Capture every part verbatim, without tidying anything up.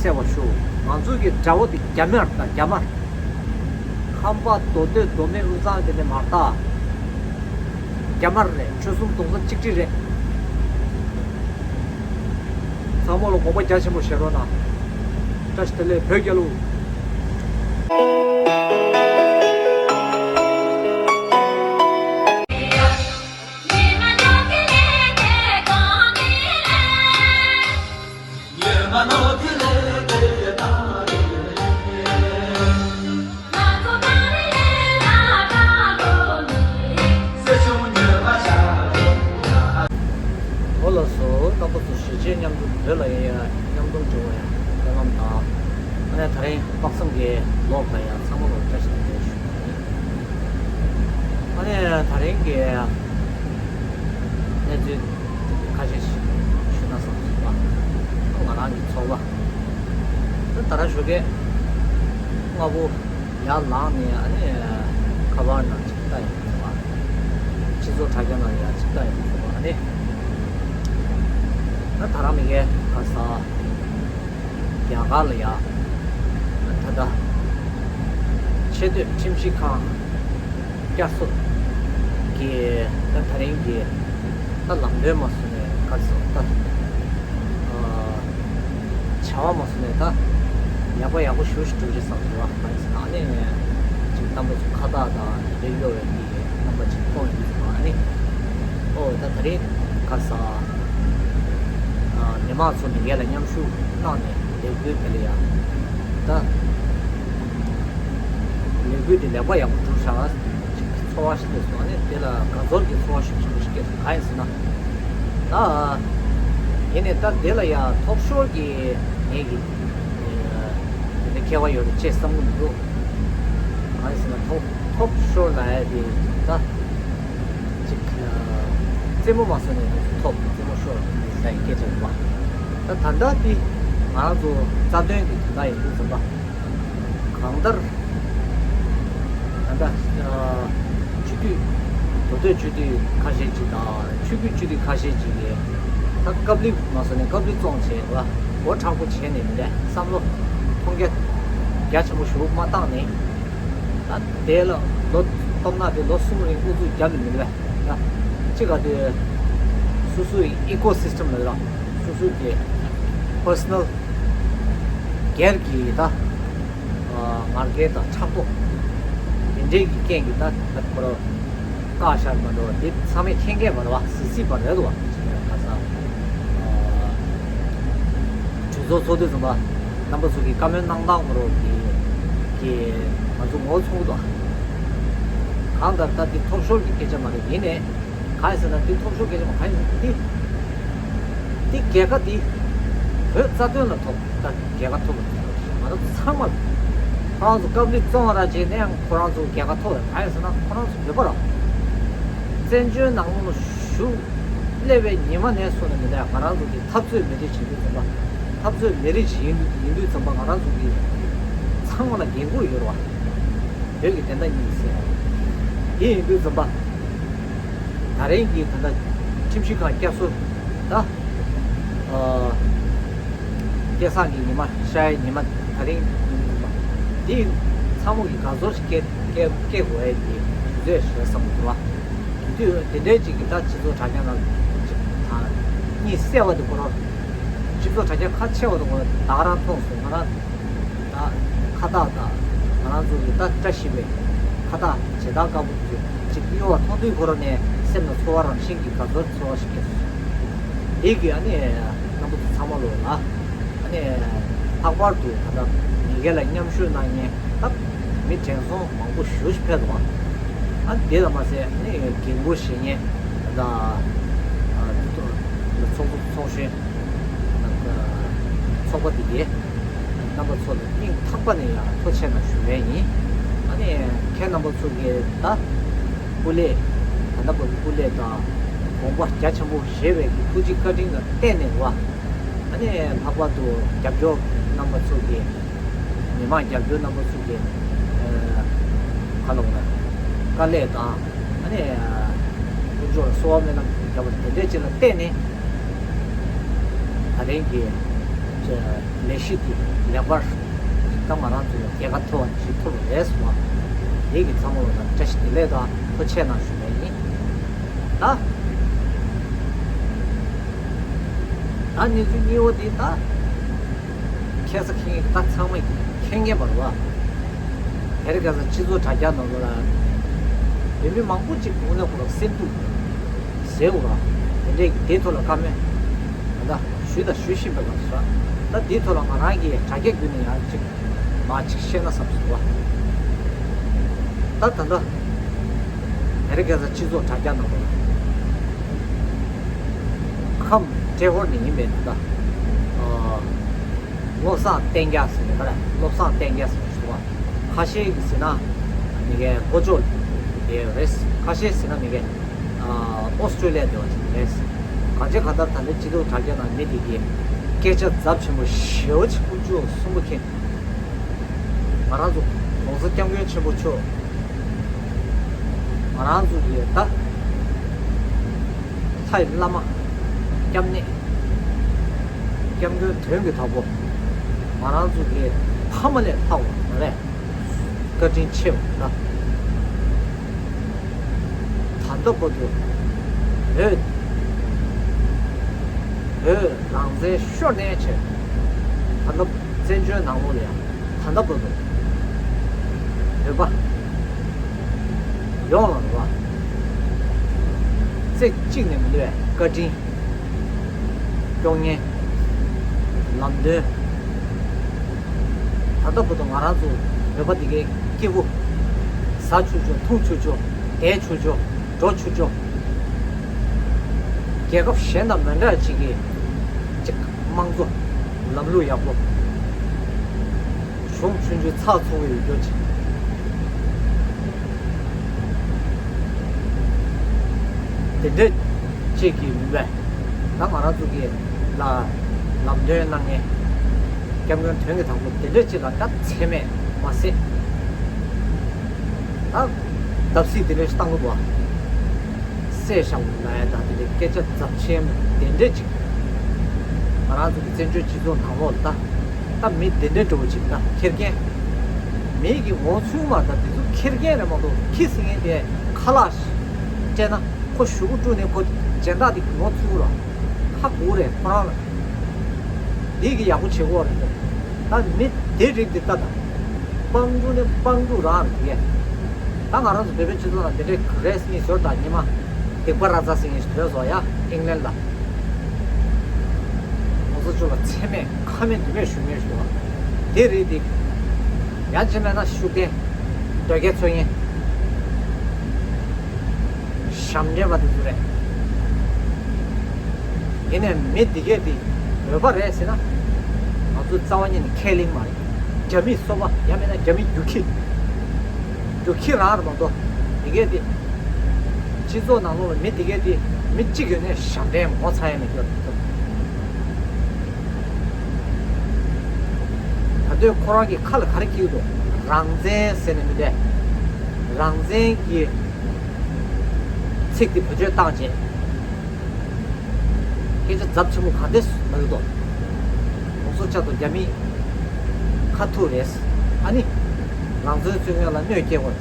གསལ་བ་ཞུ། ང་ཚོའི་གི་དགྲ་བོ་དེ་རྒྱ་དམར་དང་རྒྱ་དམར། ཁམས་པ་མདོ་སྟོད་མདོ་སྨད་དབུས་གཙང་དེ་ནས་མར་ལྟ། རྒྱ་དམར་རེད། ཆོལ་གསུམ་གདུང་སེམས་གཅིག་སྒྲིལ་རེད། ཚང་མ་ལ་དགོངས་པ་རྒྱ་ཆེན་པོ་བཞེས་རོགས་གནང་། བཀྲ་ཤིས་བདེ་ལེགས་བོད་རྒྱལ་ལོ། འོ་ལགས་སོ། རྣམ་པ་ཚོ་གཞིས་བྱེས་མཉམ་དུ་བོད་ལ་ཡིན་ཡང་མཉམ་དུ་འགྲོ་བའི་སྨོན་ལམ་དང་། ཨ་ནི་དེ་རིང་དཔག་བསམ་གྱི་ལོག་ལ་ཡང་ཚང་མ་ལ་བཀྲ་ཤིས་བདེ་ལེགས་ཞུ་བ་ཡིན། ཨ་ནི་དེ་རིང་གི་གནས་ཚུལ་ཁ་ཤས་ཤིག་ཞུ་ན་བསམ་སོང་བ། ང་རང་གི་ཚོར་བ། ད་ད་ར་ཞོགས་ཀས་སྔ་པོ་ཡར་ལངས་ནས་ཨ་ནི་ཁ་པར་ནང་ཅིག་ལྟ་ཡིན་ཚོར་བ། སྤྱི་ཚོགས་དྲ་རྒྱ་ནང་ཡར་ཅིག་ལྟ་ཡིན་ཚོར་བ། ཨ་ནི་ད་ད་ར་མི་གའི་ག་ས། རྒྱ་གར་ལ་ཡ། ད་ལྟ་ཆེས་མཐོའི་ཁྲིམས་ཞིབ་ཁང་བསྐྱར་གསོ་གི་ད་ད་རིང་གི་ད་ལམ་སྟོན་མ་སོང་ནས་ག་ཚོད་ད་བྱ་བ་མ་སོང་ནས་ད་ཡག་པོ་ཡག་པོ་ཞུ་ཞུ་འགྲོ་རྒྱུ་བསམ་འདུག་བ། ག་ཡིན་ཟེར་ན་ཨ་ནི་ཅིག་རྣམ་པ་ཚོ་ཁ་བཏགས་དང་དེ་འདྲ་གཡོ་བའི་གི་རྣམ་པ་ཅིག་མཐོང་ཡོང་གི་འདུག་ཨ་ནི་ཨོ་ད་ད་རིང་ག་ས། མི་མང་ཚོ་མི་སྒེར་ལ་མཉམ་ཞུགས་གནང་ནས་ལས་འགུལ་དེ་ལ་ཡང་ད་ལས་འགུལ་དེ་ལེགས་པ་ཡག་པོ་གྲུབ་བཞག་ཅིག་ཚོར་བ་ཞིག་སྐྱེས་སོང་། ཨ་ནི་དེ་ལ་དགའ་ཚོར་གྱི་ཚོར་བ་ཞིག་ཞིག་སྐྱེས་སོང་། གང་ཡིན་ཟེར་ན་ད་ཡིན་ནས་ད་དེ་ལ་ཡང་ཐོབ་ཤོར་གྱི་ངེད་ཀྱི་དེ་འདྲ་ཁྱད་པར་ཡོད་རེད་ཅེས་བསམ་གྱི་མི་འདུག་གང་ཡིན་ཟེར་ན་ཐོབ་ཐོབ་ཤོར་ལབ་ཡ་དེ་ད། ཅིག་རྩེད་མོ་མ་སོང་ནས་ཐོབ་རྩེད་མོ་ཤོར་ཟེར་སྐད་ཆ་ཡོད་པ། ད་ད་ལྟ་འདི་ང་རང་ཚོ་རྩ་དོན་གྱི་དོན་དག་ཡིན་དུས་ཙམ་པ། གང་ལྟར་ད་ལྟ་སྤྱི་འཐུས་མདོ་སྟོད་སྤྱི་འཐུས་ཁ་ཤས་ཅིག་དང་ཆོས་བརྒྱུད་སྤྱི་འཐུས་ཁ་ཤས་ཅིག་གིས་ད་ཀབ་ལི་མ་སོང་ནས་ཀབ་ལི་བཙོང་བྱས་པ་མགོ་མཁྲེགས་པོ་བྱས་ནས་མི་འདྲ་བསམ་བློ་མཐོང་རྒྱ་རྒྱ་ཆེན་པོ་ཞིག་མ་བཏང་ནས། ད་དེ་ལ་ལོ་སྟོབས་ན་དེ་ལོ་གསུམ་རིང་ཨུ་ཚུགས་རྒྱབ་ནས་མི་འདུག་བས། ད་གཅིག་ག་དེ་སོ་སོའི་ecosystem ལ་ར་སོ་སོའི་གི་personal སྒེར་གྱི་ད་ང་རྒྱལ་དང་ཕྲག་དོག་དེ་འདྲའི་གི་རྐྱེན་གྱིས་ད་ད་ཁོ་ར་བཀག་ཤར་མ་འགྲོ་བ་དེ་ཚང་མས་མཁྱེན་མཁན་མ་རེད་བ། སི་སི་པ་རེད་འདུག་བ། ཁ་སང་གྲོས་ཚོགས་ཚོགས་དུས་ཙམ་པ་རྣམ་པ་ཚོ་གི་བཀའ་མོལ་གནང་སྟངས་མ་རོགས་གི་གི་ང་ཚོ་ངོ་ཚ་གི་འདུག་གང་ལྟར་ད་འདི་ཐོབ་ཤོར་གྱི་སྐད་ཆ་མ་རེད། ཡིན་ནའི་གང་ཡིན་ཟེར་ན་འདི་ཐོབ་ཤོར་སྐད་ཆ་མ་གང་ཡིན་འདི་འདི་རྒྱལ་ཁ་འདི་བོད་རྩ་དོན་ལ་ཐོབ། ད་རྒྱལ་ཁ་ཐོབ་པ་ང་རང་ཚོ་ཚང་མ་ལ་ཁོ་རང་ཚོ་ཀབ་ལི་བཙོང་བ་ར་བྱས་ནས་ཡང་ཁོ་རང་ཚོ་རྒྱལ་ཁ་ཐོབ་པ་གང་ཡིན་ཟེར་ན་ཁོ་རང་ཚོ་བོད་པ་ར་བཙན་བྱོལ་ནང་ལ་བཞུགས་སླེབས་པའི་ཉི་མ་ནས་བཟུང་ནས་མི་འདྲ་ང་རང་ཚོ་གི་འཐབ་རྩོད་མི་རིགས་བྱེད་དུས་ཙམ་པ་འཐབ་རྩོད་མི་རིགས་ཡིན་ཡིན་དུས་ཙམ་པ་ང་རང་ཚོ་གི་ཚང་མ་ལ་འགན་ཁུར་ཡོད་རེད་བ། བོད་ཀྱི་བདེན་མཐའ་གཉིས་ཀྱི་སེལ་བ། དེ་ཡིན་དུས་ཙམ་པ། ད་རིང་གི་ད་ལྟ་ཁྲིམས་ཞིབ་ཁང་བསྐྱར་གསོ་ད། ཨ། སྐལ་བཟང་གི་ཉི་མ་ཤར་ཡའི་ཉི་མ་ད་རིང་ཡིན་དུས་ཙམ་པ། དེ་ཚང་མ་གི་དགའ་ཚོར་ཞིག་སྐྱེ་སྐྱེ་སྐྱེ་དགོས་ཡ་གི་དུས་ཚོད་ཞིག་རེད་བསམ་གྱི་འདུག་བ། དེ་དུས་དེ་འདྲའི་ཅིག་གི་ད་སྤྱི་ཚོགས་དྲ་རྒྱ་ནང་ཅིག་དང་གཉིད་སད་པ་དེ་ཁོ་རང་། སྤྱི་ཚོགས་དྲ་རྒྱ་ཁ་ཕྱེ་བ་དེ་ཁོ་རང་ད་ག་རང་མཐོང་སོང་ང་རང་། ད་ཁ་བཏགས་དང་ང་རང་ཚོ་གི་ད་བཀྲ་ཤིས་པའི་ཁ་བཏགས་བྱེད་སྟངས་དཀར་པོ་དེ་ཅིག་གཡོ་བ་མཐོང་དུས་ཁོ་རང་ནས་སེམས་ལ་ཚོར་བ་རང་བཞིན་གྱི་དགའ་ཚོར་ཚོར་བ་ཞིག་སྐྱེས་སོང་། དེ་གི་ཨ་ནི་རྣམ་པ་ཚོ་ཚང་མ་ལོ་ལ་ཨ་ནི་ལྷག་པར་དུ་ད་ལྟ་མི་སྒེར་ལ་མཉམ་ཞུགས་གནང་མཁན་ད་མི་དྲན་སོང་མང་པོ་ཞེ་ཅིག་ཕེབས་འདུག་ཨ་དེ་ལ་མ་ཟད་ཨ་ནི་འགན་འཁུར་བཞེས་མཁན་ད་ལྟ་ཚོགས་གཙོ་ཚོགས་གཞོན། ཚོགས་པ་དེ་གའི་རྣམ་པ་ཚོ་ལ་སྙིང་ཐག་པ་ནས་ཡང་ཐུགས་རྗེ་ཆེ་གནང་ཞུ་བ་ཡིན། ཨ་ནི་ཁྱེད་རྣམ་པ་ཚོ་གིས་ད་སྐུ་ལས་ད་ལྟ་བར་སྐུ་ལས་དང་དགོངས་པ་རྒྱ་ཆེན་པོ་བཞེས་པའི་གི་ཐུགས་རྗེ་བཀའ་དྲིན་ལ་བརྟེན་ནས་བ། ཨ་ནི་ལྷག་པར་དུ་རྒྱབ་སྐྱོར་རྣམ་པ་ཚོ་གིས་མི་མང་རྒྱབ་སྐྱོར་རྣམ་པ་ཚོ་གིས་ཨ་ག་ལབ་དགོས་རེད། དཀའ་ལས་དང་། ཨ་ནི། དཀོན་མཆོག་ལ་གསོལ་བ་སྨོན་ལམ་བརྒྱབ་པ་དེ་འདྲའི་ཅིག་ལ་བརྟེན་ནས། ད་རིང་གི་ ལས་གཞི་དེ་ལེགས་པར་ད་ང་རང་ཚོའི་རྒྱལ་ཁ་ཐོབ་པ་ཞིག་ཐོབ་པ་རེད་ཟེར་བ། དེ་གི་ཚང་མ་ལ་ད་བཀྲ་ཤིས་བདེ་ལེགས་དང་ཐུགས་རྗེ་ཆེ་གནང་ཞུ་ཡས་ཡིན། ད་ད་གནས་ཚུལ་གཉིས་པ་དེ་ད་ཁ་སང་ཁེངས་ད་ཚང་མས་ཁེངས་མཁན་པ་རེད་བ། དེ་རིང་ཁ་སང་སྤྱི་ཚོགས་དྲ་རྒྱ་ནང་ལོགས་ལ་བོད་མི་མང་པོ་ཅིག་དངོས་གནས་ཁོ་རང་སེམས་སྡུག་ཟེར་འོ་ར། དེ་འདྲས་ཀྱི་དེའི་ཐོག་ལ་བཀའ་མོལ་ད་ལྟ་ཞུས་དང་ཞུ་བཞིན་པའི་སྐབས་སུ་ར། ད་དེའི་ཐོག་ལ་ང་རང་གིས་དྲ་རྒྱ་བརྒྱུད་ནས་ཡང་ཅིག་མར་ཅིག་བཤད་ན་བསམ་སོང་བ། ད་ད་ལྟ་དེ་རིང་ཁ་སང་སྤྱི་ཚོགས་དྲ་རྒྱ་ནང་ལོགས་ལ་ཁམས་ཏྲེ་ཧོར་ནས་ཡིན་པའི་ད་ལྟ་ཨ། བློ་བཟང་བསྟན་རྒྱལ་ཟེར་ནས་ག་རེ་བློ་བཟང་བསྟན་རྒྱལ་ཟེར་ནས་ཞུ་བ། ཁ་ཤས་ཀྱིས་ཟེར་ན་མི་གའི་ལྷོ་ཕྱོགས་དེ་རེད། ཁ་ཤས་ཟེར་ན་མི་གའི་ཨོ་སི་ཀྲོ་ལི་ཡ་དེ་བ་ཅིག་རེད། གང་ཅི་གང་ལྟར་ད་ལྟ་སྤྱི་ཚོགས་དྲ་རྒྱ་ནང་མི་དེ་གིས་སྐད་ཆ་ཚབས་ཆེན་པོ་ཞེ་པོ་ཅིག་ཀུན་སྤྱོད་གསུམ་པོ་མཁྱེན། ང་རང་ཚོ་༸གོང་ས་༸སྐྱབས་མགོན་ཆེན་པོ་མཆོག་ང་རང་ཚོ་ཡི་ད་ལྷའི་བླ་མ་སྐྱབས་གནས་སྐྱབས་མགོན་དོན་གྱི་བདག་པོ་ང་རང་ཚོ་གི་ཕ་མ་ལས་ལྷག་པ་རེད། བཀའ་དྲིན་ཆེ་བ་ད་ད་ལྟ་བར་དུ་བོད་བོད་རང་བཙན་ཤོར་ནས་བྱས་ད་ལྟ་བཙན་བྱོལ་ནང་ལོགས་ལ་ཡང་། ད་ལྟ་བར་དུ་བོད་པ་ཡོངས་ལ་རེ་བ་རྩེ་གཅིག་ནས་མི་འདོད་པའི་བཀའ་དྲིན་སྐྱོང་མཁན་ལམ་སྟོན། ད་ལྟ་བར་དུ་ང་རང་ཚོ་བོད་པ་འདི་གའི་སྐྱིད་པོ་ཟ་ཆོག་ཆོག་འཐུང་ཆོག་ཆོག་བསྡད་ཆོག་ཆོག་འགྲོ་ཆོག་ཆོག་རྒྱལ་ཁབ་གཞན་དང་མི་འདྲ་ཅིག་གི་ཅིག་དམངས་གཙོ་ལམ་ལུགས་ཡག་པོ། གཞུང་ཆུང་ཆུང་ཚགས་ཚུད་པོ་ཡོད་རྒྱུ་ཅིག་དེ་འདྲ་ཅིག་གི་མིན་པས། ད་ང་རང་ཚོ་གི་ལ་ལམ་སྟོན་གནང་མཁན་སྐྱབས་མགོན་དོན་གྱི་བདག་པོ་དེ་འདྲ་ཅིག་ལ་ད་ཚད་མེད་མ་ཟད། ད་བརྡབ་གསིག་དེ་འདྲ་ཞིག་བཏང་གི་འདུག་བ། བསད་བཞག་ལ་ཡ་ད་དེ་འདྲའི་སྐད་ཆ་ཚབས་ཆེན་དེ་འདྲ་ཅིག་ང་རང་ཚོ་གི་བཙན་བྱོལ་སྤྱི་ཚོགས་ནང་ལོགས་ལ་ད་ད་མི་དེ་འདྲ་འདྲ་བོ་ཅིག་ད་ཁྱེར་མཁན་མི་གི་ངོ་ཚུལ་མ་ད་དེ་ཚོ་ཁྱེར་མཁན་རེད་མ་གཏོགས་ཁྱི་ཟེར་མཁན་དེ་ཁ་ལག་སྤྲད་ན་ཁོ་གཞུག་གུ་དཀྲུགས་ནས་ཁོ་སྦྱིན་བདག་དེ་གི་ངོ་ཚུལ་ར་ཧ་གོ་རེད་ཁོ་རང་ལ། འདི་གི་ཡག་པོ་བྱེད་དགོས་རེད། ད་མི་དེ་རིགས་དེ་ལྟ་དང་། དཔང་ཕྲུག་ནི་དཔང་ཕྲུག་རང་རེད་དེ། ད་ང་རང་ཚོ་བོད་པའི་སྤྱི་ཚོགས་ལ་དེ་འདྲའི་ག་རེ་ཟེར་ཞོར་དང་ཉི་མ་སྡིག་པ་ར་ཙ་ཟེར་ཞིག་ཐོན་སོང་ཡ་ཨིང་ལན་ལ། ༸གོང་ས་མཆོག་ལ་ཚད་མེད་ཁ་མེད་འདི་མེད་ཞུ་མེད་ཞུ་བ། དེ་རེད་དེ། ཡང་ཅི་མེད་ན་ཤུགས་ལྡན་དོལ་རྒྱལ་ཚོ་ཡིན། ཞབས་འདྲེན་པ་དེ་ཚོ་རེད། ཡིན་ནའི་མི་འདི་གས་དེ་བོད་པ་རེད་ཟེར་ན། ང་ཚོ་རྩ་བ་ཉིད་ནས་ཁས་ལེན་མ་རེད། རྒྱ་མིའི་སོ་པ་ཡང་མིན་ན་རྒྱ་མི་རྒྱུག་ཁྱི། རྒྱུག་ཁྱི་རང་རེད་མ་གཏོགས་འདི་གས་དེ། སྤྱི་ཚོགས་ནང་ལོགས་ལ་མི་འདི་གས་དེ་མི་གཅིག་ཡོད་ནའི་ཞབས་འདྲེན་ངོ་ཚ་ཡ་མེད་སྐྱོ་རེད། ད་དུང་ཁོ་རང་གི་ཁ་ལ་ག་རེ་འཁྱེར་འདུག་རང་བཙན་ཟེར་ནས་མི་འདྲ། རང་བཙན་གྱི་ཚིག་དེ་བེད་སྤྱོད་བཏང་རྗེས། སྐད་ཆ་ཚབས་ཆེན་པོ་ག་འདྲས་མ་རེད་དོ། ༸གོང་ས་མཆོག་དང་རྒྱ་མི་ཁ་ཐུག་རེད། ཨ་ནི། རང་བཙན་རྩོད་མཁན་ལ་གནོད་སྐྱེལ་དགོས་རེད།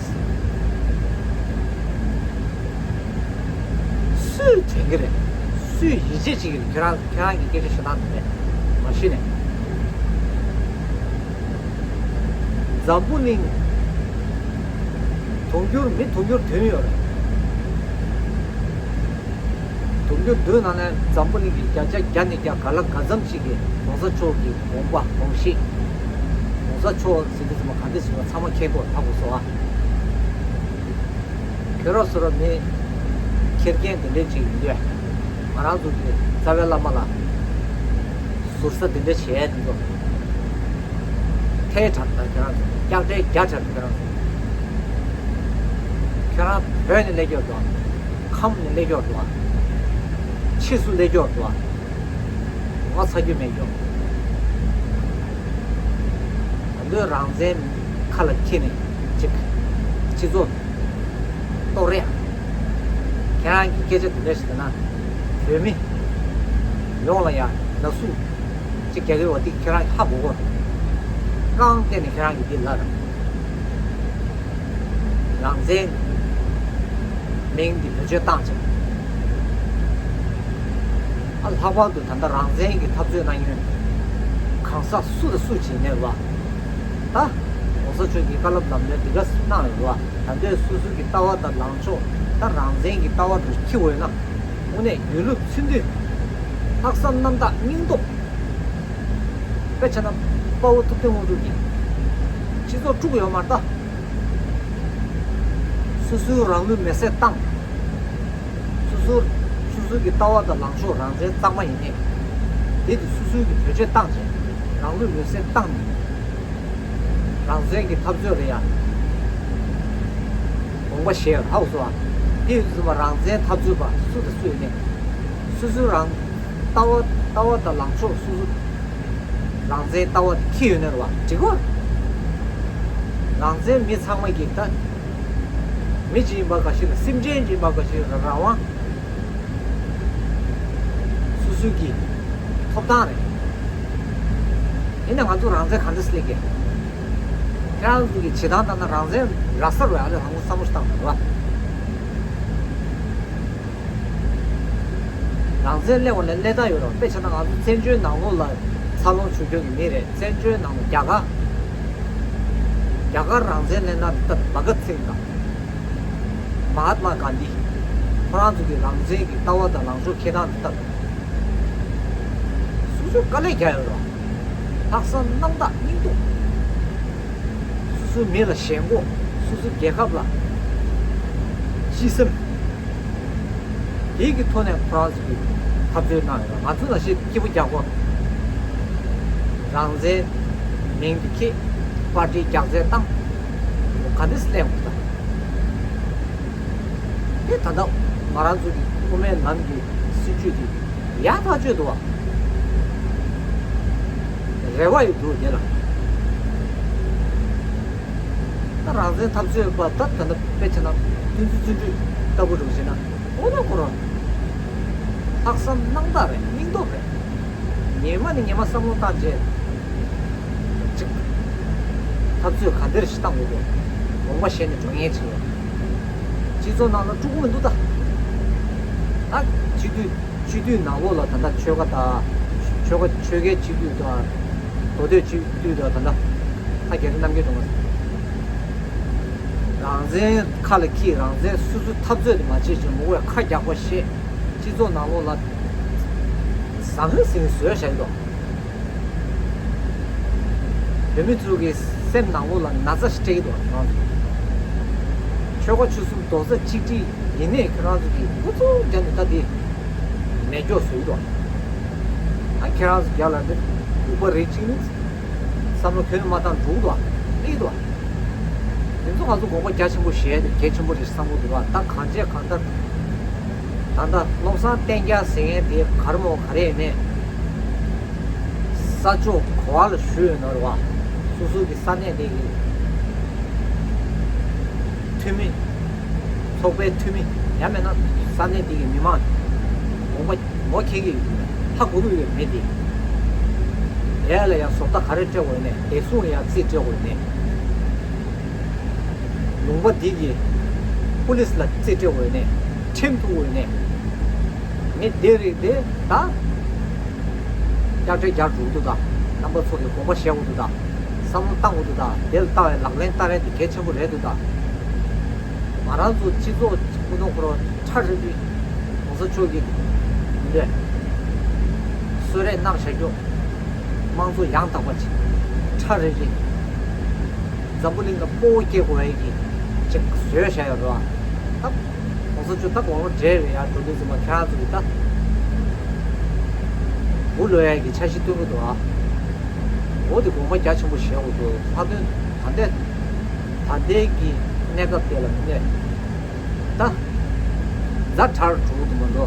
སུས་དྲན་གྱི་རེད། སུས་ཡིད་ཆེས་བྱེད་ཀྱི་རེད། ཁྱོད་རང་ཁྱོད་རང་གི་སྐད་ཆ་བཤད་སྟངས་དེ་རེད། མ་གཞི་ནས། འཛམ་བུ་གླིང་དུང་ཕྱུར་མི་དུང་ཕྱུར་བདུན་ཡོད་རེད། དུང་ཕྱུར་བདུན་ནང་ནས་འཛམ་བུ་གླིང་གི་བརྒྱ་ཆ་བརྒྱ་ནས་བརྒྱ་ག་ལ་ག་ཙམ་ཞིག་གིས་༸གོང་ས་མཆོག་གི་དགོངས་པ་དགོངས་གཞི། ༸གོང་ས་མཆོག་ཟེར་དུས་ཙམ་པ་ག་འདྲ་ཞིག་ལ་ཚང་མ་མཁྱེན་དགོས་ཧ་གོ་སོང་ཨ། ཁྱོད་རང་ཚོ་ར་མི་ཁེར་རྐྱང་དེ་འདྲས་ཅིག་ཡིན་དུས། ང་རང་ཚོ་གི་རྩ་བའི་བླ་མ་ལ་ཟུར་ཟ་དེ་འདྲས་བྱས་དེ་ཚོ། ཐལ་དྲགས་དང་ཁྱོད་རང་ཚོ་སྐྱག་བྲལ་རྒྱ་དྲགས་ཁྱོད་རང་ཚོ། ཁྱོད་རང་བོད་ནས་སླེབས་ཀྱོག་འདུག་ཁམས་ནས་སླེབས་ཀྱོག་འདུག་ཕྱིས་སུ་སླེབས་ཀྱོག་འདུག་ངོ་ཚ་རྒྱུ་མེད་ཀྱོག་ད་དུང་རང་བཙན་ཁ་ལ་འཁྱེར་ནས་ཅིག་སྤྱི་ཚོགས་གཏོར་རེད། ཁྱེད་རང་གི་སྐད་ཆ་དེ་འདྲ་ཞིག་ལབ་ན་བོད་མི་ཡོངས་ལ་ཡང་ན་ཟུག་ཅིག་རྒྱག་གི་ཡོད་པ་འདི་ཁྱེད་རང་ཧ་གོ་གོ། རྐང་སྟེང་ནས་ཁྱེད་རང་གིས་འདི་ལབ་ར། རང་བཙན་མིང་འདི་བེད་སྤྱོད་བཏང་བྱས། ཨ་ལྷག་པར་དུ་ད་ལྟ་རང་བཙན་གྱི་འཐབ་རྩོད་གནང་མཁན་གང་ཟག་སུ་དང་སུ་བྱེད་ནས་རེད་བ། ད་༸གོང་ས་མཆོག་གི་བཀའ་སློབ་ལམ་སྟོན་འདི་ག་གནང་ཡོད་རེད་བ། ད་ལྟའི་སོ་སོ་གི་ལྟ་བ་དང་ལངས་ཕྱོགས་ད་རང་བཙན་གྱི་ལྟ་བ་འདྲ་ཞིག་འཁྱེར་འོས་ན། དངོས་གནས་དགེ་ལུགས་ཚུལ་མཐུན། ལྷག་བསམ་རྣམ་དག་སྙིང་སྟོབས། དཔེ་བྱས་ན་དཔའ་བོ་ཐུབ་བསྟན་དབང་ཕྱུག་གིས་སྤྱི་ཚོགས་དཀྲུགས་ཡོད་མ་རེད་ད། སོ་སོའི་རང་ལུས་མེར་སྲེག་བཏང་། སོ་སོར་སོ་སོའི་གི་ལྟ་བ་དང་ལངས་ཕྱོགས་རང་བཙན་གཙང་མ་ཡིན་ནའི། དེ་དེ་སོ་སོའི་གི་བེད་སྤྱོད་བཏང་བྱས་རང་ལུས་མེར་སྲེག་བཏང་ནས། རང་བཙན་གྱི་འཐབ་རྩོད་ལ་ཡང་དགོངས་པ་བཞེས་ཧ་གོ་སོང་ཨ། དེ་ཡིན་ཙང་རང་བཙན་འཐབ་རྩོད་པ་སུ་དང་སུ་ཡིན་ནའི། སོ་སོའི་རང་ལྟ་བ་ལྟ་བ་དང་ལངས་ཕྱོགས་སོ་སོ་རང་བཙན་ལྟ་བ་དེ་འཁྱེར་ཡོད་ན་རེད་བ་འགྲིག་གོ། རང་བཙན་མི་ཚང་མ་གིས་ད་མི་གཅིག་ཡིན་པ་ག་ཞིག་ལ་སེམས་ཅན་གཅིག་ཡིན་པ་ག་ཞིག་ལ་རང་དབང་སོ་སོའི་གི་ཐོབ་ཐང་རེད། ཡིན་ན་ང་ཚོ་རང་བཙན་ག་འདྲ་སླེབས་ཀྱི། ཁྱེད་རང་ཚོ་གི་བྱེད་སྟངས་ལྟར་ན་རང་བཙན་རག་ས་རེད་ཨ་ལས་ལྷག་མོ་བསམ་བློ་ཞིག་བཏང་དགོས་རེད་བ། རང་བཙན་སླེབས་པ་ལས་སླེབས་སྟངས་ཡོད་རེད་བ། དཔེ་བྱས་ན་ང་ཚོ་བཙན་བྱོལ་ནང་ལོགས་ལ་འཚར་ལོངས་བྱུང་ཁྱོན་གྱི་མི་རེད། བཙན་བྱོལ་ནང་ལ་རྒྱ་གར་རྒྱ་གར་རང་བཙན་སླེབས་ན་ད་བྷ་གཏ་སིང་དང་མ་ཧཱ་ཏ་མ་གྷན་དྷི་ཁོ་རང་ཚོ་གི་རང་བཙན་གྱི་ལྟ་བ་དང་ལངས་ཕྱོགས་འཁྱེར་སྟངས་དེ་ལྟ་དང་། སོ་སོས་དཀའ་ལས་རྒྱག་ཡོད་རེད་བ། ལྷག་བསམ་རྣམ་དག་སྙིང་སྟོབས། སོ་སོའི་མི་ལ་ཞེན་ཁོག་སོ་སོའི་རྒྱལ་ཁབ་ལ་སྤྱི་སེམས། དེའི་གི་ཐོག་ནས་ཁོ་རང་ཚོ་གི་འཐབ་རྩོད་གནང་ཡོད་པ། ང་ཚོ་ནང་བཞིན་སྐྱིད་པོ་རྒྱག་གོ། རང་བཙན་མིང་དེ་ཁྱེར། པར་ཊི་རྒྱག་རྩལ་བཏང་། ག་འདྲས་སླེབས་འོང་ད། དེ་ད་ལྟ་ང་རང་ཚོ་གི་དབུ་མའི་ལམ་གྱི་སྲིད་བྱུས་དེ་ཡག་ཐག་ཆོད་འདུག་བ། རེ་བ་ཡོད་འདུག་དེ་ལ། ད་རང་བཙན་འཐབ་རྩོད་པ་ད་ད་ལྟ་དཔེ་བྱས་ན་བསྟན་འཛིན་བརྩོན་འགྲུས་ལྟ་བུ་རུ་བྱས་ན་ཨོ་ན་ཁོ་རང་ལྷག་བསམ་རྣམ་དག་རེད། སྙིང་སྟོབས་རེད། ཉི་མ་ནས་ཉི་མ་བསམ་བློ་བཏང་རྗེས་ཅིག་འཐབ་རྩོད་ག་འདྲ་ཞིག་བཏང་དགོས་དགོས་དགོངས་པ་བཞེས་ནས་འགྲོ་མཁན་ཅིག་ཡོད། སྤྱི་ཚོགས་ནང་ལ་དཀྲུག་གི་མི་འདུག་ད། ད་སྤྱི་འཐུས་སྤྱི་འཐུས་ནང་ལོགས་ལ་ད་ལྟ་ཆོལ་ཁ་དང་ཆོལ་ཁ་ཆོལ་ཁའི་སྤྱི་འཐུས་དང་མདོ་སྟོད་སྤྱི་འཐུས་དང་ད་ལྟ་ལྷ་རྒྱ་རི་རྣམ་རྒྱལ་དང་རང་བཙན་ཁ་ལ་འཁྱེར། རང་བཙན་སོ་སོ་འཐབ་རྩོད་དེ་མ་བྱེད་ཅིག་མོ་བས་ཁ་རྒྱག་པ་ཤེས། སྤྱི་ཚོགས་ནང་ལོགས་ལ་ཟང་ཟིང་བཟོས་བཞག་གི་འདུག་བོད་མི་ཚོ་གི་སེམས་ནང་ལོགས་ལ་ན་ཚ་ཞིག་སྤྲད་ཀྱི་འདུག་ང་ཚོ་ཆོལ་ཁ་ཆོལ་གསུམ་རྡོག་རྩ་གཅིག་སྒྲིལ་ཡིན་ནའི་ཁྱེད་རང་ཚོ་གིས་ཨུ་ཚུགས་བརྒྱབ་ནས་ད་འདི་མེད་སྐྱོ་བཟོས་ཀྱི་འདུག་ད་ཁྱེད་རང་ཚོ་རྒྱ་ལ་འདི་ལྐུགས་པ་རེད་ཅིག་ནི་བསམ་བློ་ཁྱོན་མ་བཏང་འགྲོ་གི་འདུག་གླེང་གི་འདུག་དེ་ཚོ་ང་ཚོ་དགོངས་པ་རྒྱ་ཆེན་པོ་བཞེས་ཏེ་གལ་ཆེན་པོ་རེད་བསམ་གྱི་འདུག་ད་གང་བྱས་གང་ལྟར། ད་ལྟ་བློ་བཟང་བསྟན་རྒྱལ་ཟེར་མཁན་དེ་ག་རེ་མོ་ག་རེ་ཡིན་ནའི། ས་ཕྱོགས་ག་བ་ལ་བཞུགས་ཡོད་ན་རེད་བ། སོ་སོ་གི་ས་གནས་དེ་གི་འཐུས་མི། ཚོགས་པའི་འཐུས་མི། ཡང་མིན་ན་ས་གནས་དེ་གི་མི་མང་དགོངས་པ་ངོ་འཁྱེར་གྱི་ཡོད་མེད་ཧ་གོ་གི་ཡོད་མེད་དེ། དེ་ལ་ཡང་བཟོ་ལྟ་ག་རེ་སྤྲད་དགོས་ནས་བདེ་སྲུང་ལ་ཡང་རྩིས་སྤྲད་དགོས་ནས། ལུང་པ་འདི་གི་པུ་ལིས་ལ་རྩིས་སྤྲད་འོས་ནས་ཁྲིམས་ཐུག་འོས་ནས་མི་སྡེ་རིགས་དེ་ད་རྒྱག་འཕྲལ་རྒྱག་འགྲོ་གི་འདུག་ད་རྣམ་པ་ཚོ་གི་དགོངས་པ་བཞེས་དགོས་འདུག་ད་བསམ་བློ་བཏང་དགོས་འདུག་ད་དེ་ལ་བཏང་བའི་ལག་ལེན་བསྟར་ཡ་དེ་གལ་ཆེན་པོ་རེད་འདུག་ད་ང་རང་ཚོ་སྤྱི་ཚོགས་སྐུ་གདུང་ཁོ་རང་ཁྲ་རིབ་རིབ་གོང་ས་མཆོག་གི་འདས་གསོལ་རས་གནང་བཞག་རྒྱུ་དམངས་གཙོ་ཡང་དག་པ་ཅིག་ཁྲ་རིབ་རིབ། འཛམ་བུ་གླིང་ལ་སྤོ་བོ་སྐྱེ་དགོས་ཡ་གི་ཅིག་བཟོས་བཞག་ཡོད་རེད་བ། ད་གོང་ས་མཆོག་ད་དགུང་ལོ་བགྲེས་རེད་ཡ། འགྲོ་དུས་ཙམ་པ་ཁྱེད་རང་ཚོ་གི་ད་འུ་ལོ་ཡ་གི་འཆར་གཞི་སྟོན་གི་འདུག་ཨ། འོ་དེ་དགོངས་པ་རྒྱ་ཆེན་པོ་བཞེས་དགོས་འདུག་ཕ་དོན་ད་ལྟའི་ད་ལྟའི་གི་གནས་སྐབས་དེ་ལ་མི་གནས་ད་ཛ་དྲག་འགྲོ་གི་འདུག་མ་འགྲོ།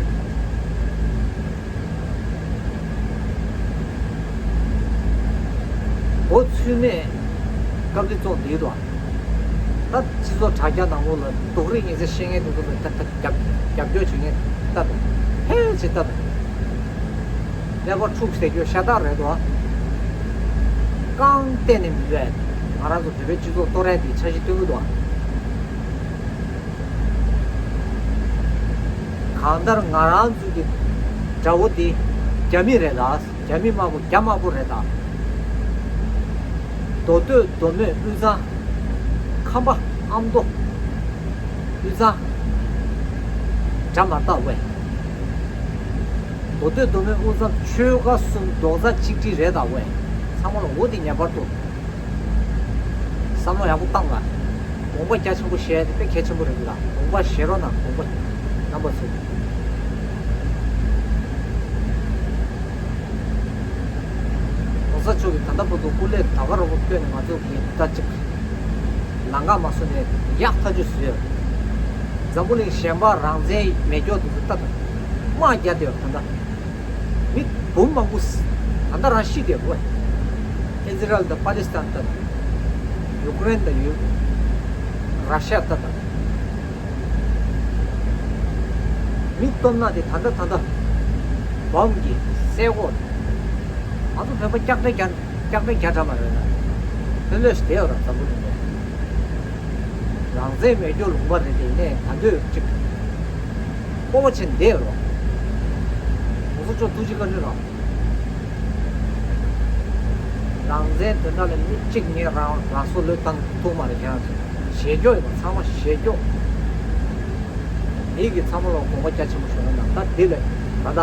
འོ་ཚུལ་གནས་སྐབས་དེ་ཙོག་འདི་དོ། ད་སྤྱི་ཚོགས་དྲ་རྒྱ་ནང་ལོགས་ལ་སྡུག་རུས་ངན་ཚད་ཤེས་མཁན་དེ་ཚོ་ལ་ད་ད་རྒྱབ་རྒྱབ་སྐྱོར་བྱེད་མཁན་ལྟ་དང་ཕལ་ཆེར་ལྟ་དང་། ཀླད་པ་འཁྲུག་ཟེར་རྒྱུ་ཤ་སྟག་རེད་དོ། རྐང་བལྟས་ནས་མི་འདུག་ཨ། ང་རང་ཚོ་བོད་པའི་སྤྱི་ཚོགས་གཏོར་ཡ་དེ་འཆར་གཞི་བཏོན་གྱི་འདུག་ཨ། གང་ལྟར་ང་རང་ཚོ་གི་དགྲ་བོ་དེ་རྒྱ་མི་རེད་ད། རྒྱ་མི་དམར་པོ། རྒྱ་དམར་པོ་རེད་ད། མདོ་སྟོད་མདོ་སྨད་དབུས་གཙང་ཁམས་པ་ཨ་མདོ། དབུས་གཙང་དགྲ་མ་ལྟ་བས། མདོ་སྟོད་མདོ་སྨད་དབུས་གཙང་ཆོལ་ཁ་གསུམ་རྡོག་རྩ་གཅིག་སྒྲིལ་རེད་ད་བས། ཚང་མ་ལ་འོ་དེ་ངེས་པར་དུ་བསམ་བློ་ཡག་པོ་བཏང་ལ། དགོངས་པ་རྒྱ་ཆེན་པོ་བཞེས་ཏེ་དཔེ་གལ་ཆེན་པོ་རེད་འདུག་ལ། དགོངས་པ་བཞེས་རོགས་གནང་། དགོངས་པ་རྣམ་པ་ཚོ། ༸གོང་ས་མཆོག་གིས་ད་ལྟ་བར་དུ་སྐུ་ལས་ད་ག་རང་བོ་བསྐྱོན་ནས་ང་ཚོ་གི་ད་ཅིག་ལམ་ཁ་མ་བཟོ་ནས་ཡག་ཐག་ཆོད་བཟོས་ཡོད། འཛམ་བུ་གླིང་གཞན་པ་རང་བཙན་མེད་སྐྱོ་དེ་ཚོ་ལྟ་དང་དམག་རྒྱག་བསྡད་ཡོད། ད་ལྟ་མི་འབུམ་མང་པོ་ད་ལྟ་རང་ཤི་བསྡད་ཡོད། ཨི་ཛི་རལ་དང་པ་ལི་སི་ཐན་ལྟ་དང་། ཡུ་ཀེ་རེན་དང་ཡུ། ར་ཤ་ལྟ་དང་། མི་སྟོབས་ན་དེ་ད་ལྟ་ད་ལྟ་བོམ་གྱིས་བསད་གོ། ང་ཚོ་བོད་པ་སྐྱག་བྲེ་རྒྱ་སྐྱག་བྲེ་རྒྱ་གྲམ་མ་རེད་ན། ཕན་ལོས་བསྡད་ཡོད་ར། འཛམ་བུ་གླིང་ནས་རང་བཙན་མེད་སྐྱོ་ལུང་པ་རེད། དེ་ནས་ད་འདོད་ཅིག་སྤོབས་པ་ཆེན་བསྡད་ཡོད་ར། ༸གོང་ས་མཆོག་ཐུགས་རྗེ་བཀའ་དྲིན་ར། རང་བཙན་དོན་དག་ལ་མི་གཅིག་ངས་རང་རང་སྲོག་བློས་བཏང་ཐུབ་མ་རེད། ཁྱེད་རང་ཚོ་ཞེད་སྐྱོ་ཡོད་པ་ཚང་མ་ཞེད་སྐྱོ། མི་གི་ཚང་མ་ལ་དགོངས་པ་རྒྱ་ཆེན་པོ་ཞུ་ན་ན་ད་འདི་ལས་ད་ལྟ་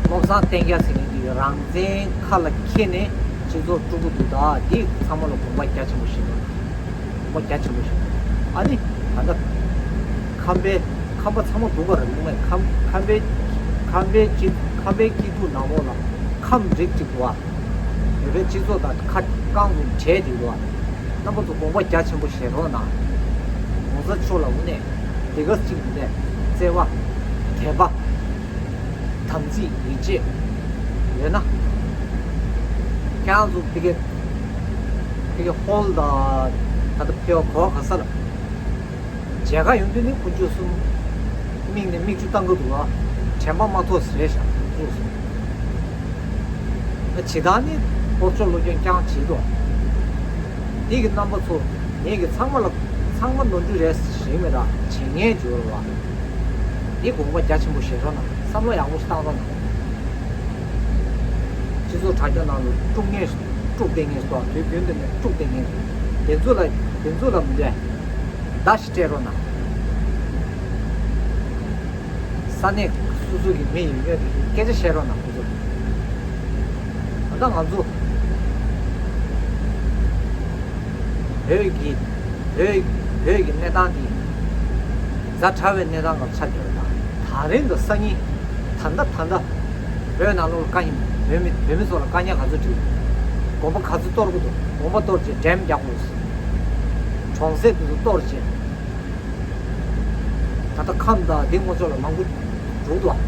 བློ་བཟང་བསྟན་རྒྱལ་ཟེར་མཁན་གྱི་རང་བཙན་ཁ་ལ་འཁྱེར་ནས་སྤྱི་ཚོགས་དཀྲུག་གི་འདུག་ད་འདི་ཚང་མ་ལ་དགོངས་པ་རྒྱ་ཆེན་པོ་ཞུ་ན། དགོངས་པ་རྒྱ་ཆེན་པོ་ཞིག་ཨ་ནི་ད་ལྟ་ཁམས་པའི་ཁམས་པ་ཚང་མ་འདུག་ག་རེད། ལུང་མེད་ཁམས་ཁམས་པའི་ཁམས་པའི་སྤྱི་ཁམས་པའི་སྐྱིད་སྡུག་ནང་ལོགས་ལ་ཁམས་རིགས་གཅིག་འདུག་ཨ། བོད་པའི་སྤྱི་ཚོགས་དང་ཁ་རྐང་དུ་བྲལ་ཏེ་འདུག་ཨ། རྣམ་པ་ཚོ་དགོངས་པ་རྒྱ་ཆེན་པོ་བཞེས་རོགས་གནང་། ༸གོང་ས་མཆོག་ལ་དངོས་གནས་འདི་ག་གཅིག་འདི་ནས་བརྩེ་བ་དད་པ། དམ་ཚིག་ཡིད་ཆེས་ཡོད་ན། ཁྱེད་རང་ཚོ་ཕ་གི་ཕ་གི་ཧོལ་དང་ད་ལྟ་ཕེ་བ་གོ་བ་ག་ས་ལ་མཇལ་ཁ་ཡོང་དུས་ནི་དཀོན་མཆོག་གསུམ་མིག་ནས་མིག་ཆུ་བཏང་གི་འདུག་ལ། དྲན་པ་མ་ཐོགས་རེད་ཤག་དཀོན་མཆོག་གསུམ། ཇི་ལྟར་ནི་ལྷོ་ཕྱོགས་ལོ་རྒྱུས་རྐྱང་བྱེད་དོ། འདི་གི་རྣམ་པ་ཚོ་ངེད་ཀྱི་ཚང་མ་ལ་ཚང་མ་ནོར་འཁྲུལ་རེད་ཞིག་མེད་ད་བྱེད་ངན་འབྱོར་བ། འདི་དགོངས་པ་རྒྱ་ཆེན་པོ་བཞེས་རོགས་གནང་། བསམ་བློ་ཡག་པོ་ཞིག་བཏང་རོགས་གནང་། སྤྱི་ཚོགས་དྲ་རྒྱ་ནང་ལ་དཀྲུག་ངན་དཀྲུག་བསྡད་ངན་སོགས་དུས་རྒྱུན་དུ་ནས་དཀྲུག་བསྡད་ངན་སོགས་དེ་ཚོ་ལ་དེ་ཚོ་ལ་མི་འདྲ་བརྡ་ཞིག་སྤྲད་རོགས་གནང་། ས་གནས་སོ་སོ་གི་མི་ཡིན་ཡོད་དེ་སྐད་ཆ་བཤད་རོགས་གནང་ཁོ་ཚོ། ད་ལྟ་ང་ཚོ་བོད་ཀྱི་བོད་བོད་ཀྱི་གནས་སྟངས་འདི་ཛ་དྲག་པའི་གནས་སྟངས་སྐབས་ཆགས་ཡོད་ད། ད་རིང་གི་སང་ཉིན་ད་ལྟ་ད་ལྟ་བོད་ནང་ལོགས་ལ་དཀའ་ངལ་བོད་མི་བོད་མི་ཚོ་ལ་དཀའ་ངལ་ག་ཚོད་འཕྲད། དགོན་པ་ག་ཚོད་གཏོར་གི་འདུག་དགོན་པ་གཏོར་རྗེས་འགྲེམས་རྒྱག་དགོས། གྲོང་གསེབ་དེ་ཚོ་གཏོར་རྗེས། ད་ལྟ་ཁམས་དང་དེ་སྔོན་ཕྱོགས་ལ་མང་པོ་འགྲོ་འདུག་ཨ།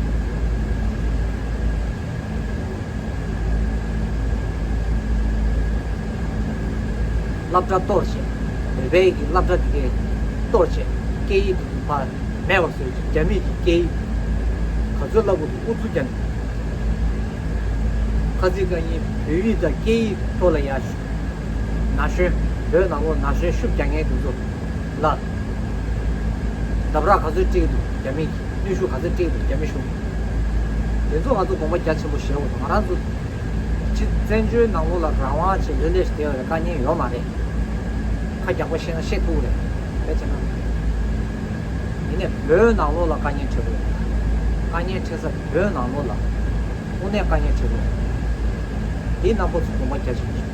སློབ་གྲྭ་གཏོར་བྱས། བོད་པའི་གི་སློབ་གྲྭ་དེ་གའི་གཏོར་བྱས། སྐད་ཡིག་དེ་ཚོ་ཕར་མེད་པ་བཟོས་བྱས། རྒྱ་མིའི་གི་སྐད་ཡིག་ག་ཚོད་བསླབ་དགོས་འདུག་ཨུ་ཚུགས་རྒྱབ་ནས། ཁ་ཚིག་ཁ་ཉིན་བོད་ཡིག་དང་སྐད་ཡིག་ཐོག་ལ་ཡ་ན་གཞོན་བོད་ནང་ལོགས་ན་གཞོན་ཤུགས་རྒྱག་མཁན་དེ་ཚོ་ལ་འདབ་ར་ག་ཚོད་སྤྲད་ཀྱི་འདུག་རྒྱ་མི་གིས་ནུས་ཤུགས་ག་ཚོད་སྤྲད་ཀྱི་འདུག་རྒྱ་མི་གཞུང་གིས། དེ་ཚོ་ང་ཚོ་དགོངས་པ་རྒྱ་ཆེན་པོ་བཞེས་དགོས་འདུག་ང་རང་ཚོ་ཕྱི་བཙན་བྱོལ་ནང་ལོགས་ལ་རང་དབང་ཆེད་ལྷོད་ལྷོད་བསྡད་པའི་དཀའ་ངལ་ཡོད་མ་རེད། ཁ་རྒྱག་པ་བཤད་ན་བཤད་ཐུབ་རེད། དཔེ་བྱས་ན། ཡིན་ནའི་བོད་ནང་ལོགས་ལ་དཀའ་ངལ་འཕྲད་དགོས་རེད། དཀའ་ངལ་འཕྲད་ས་བོད་ནང་ལོགས་ལ། དངོས་གནས་དཀའ་ངལ་འཕྲད་ཀྱི་རེད། དེའི་རྣམ་པ་ཚོ་དགོངས་པ་རྒྱ་ཆེན་པོ་ཞིག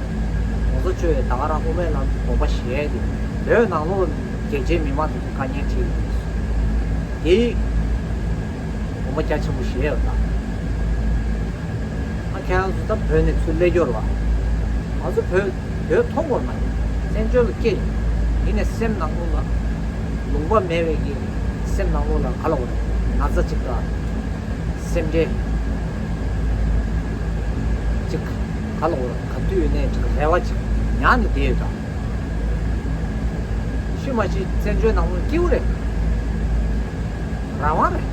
༸གོང་ས་མཆོག་གིས་ད་ག་རང་དབུ་མའི་ལམ་དུ་དགོངས་པ་བཞེས་ཏེ། བོད་ནང་ལོགས་རྒྱལ་སྤྱིའི་མི་མང་དེ་ཚོ་དཀའ་ངལ་འཕྲད་ཀྱི་རེད། དེའི་དགོངས་པ་རྒྱ་ཆེན་པོ་བཞེས་ཡོད་ད། ཨ་ཁྱེད་རང་ཚོ་ད་བོད་ནས་ཚུར་སླེབས་རྒྱུ་རེད་བ། ང་ཚོ་བོད་བོད་མཐོང་དགོས་མ་རེད། བཙན་བྱོལ་ལ་སྐྱེས་ཡིན་ནའི་སེམས་ནང་ལོགས་ལ་ལུང་པ་མེད་པའི་གི་སེམས་ནང་ལོགས་ལ་ག་ལ་འོ་རེད་ན་ཚ་ཅིག་དང་། སེམས་ཁྲལ་ཅིག་ག་ལ་འོ་ག་དུས་ཡོད་ནའི་ཅིག་རེ་བ་ཅིག་ཉར་ནས་བསྡད་ཡོད་ད། ཤི་མ་ཤི་བཙན་བྱོལ་ནང་ལོགས་སྐྱིད་པོ་རེད། རང་དབང་རེད།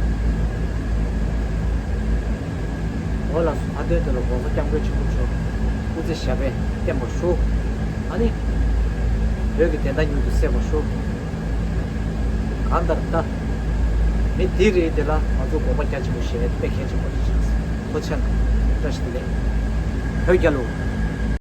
འོ་ལགས་སོ། ཨ་དོན་དེ་ལ་དགོངས་པ་སྐྱབས་མགོན་ཆེན་པོ་མཆོག་སྐུ་ཚེ་ཞབས་པད་བརྟན་པར་ཤོག་ཨ་ནི་བོད་ཀྱི་བདེན་མཐའ་མྱུར་དུ་གསལ་བར་ཤོག་གང་ལྟར་ད་མི་འདི་རེད། དེ་ལ་ང་ཚོ་དགོངས་པ་རྒྱ་ཆེན་པོ་བཞེས་དཔེ་གལ་ཆེན་པོ་རེད་ཤག་ཐུགས་རྗེ་ཆེ། བཀྲ་ཤིས་བདེ་ལེགས། བོད་རྒྱལ་ལོ།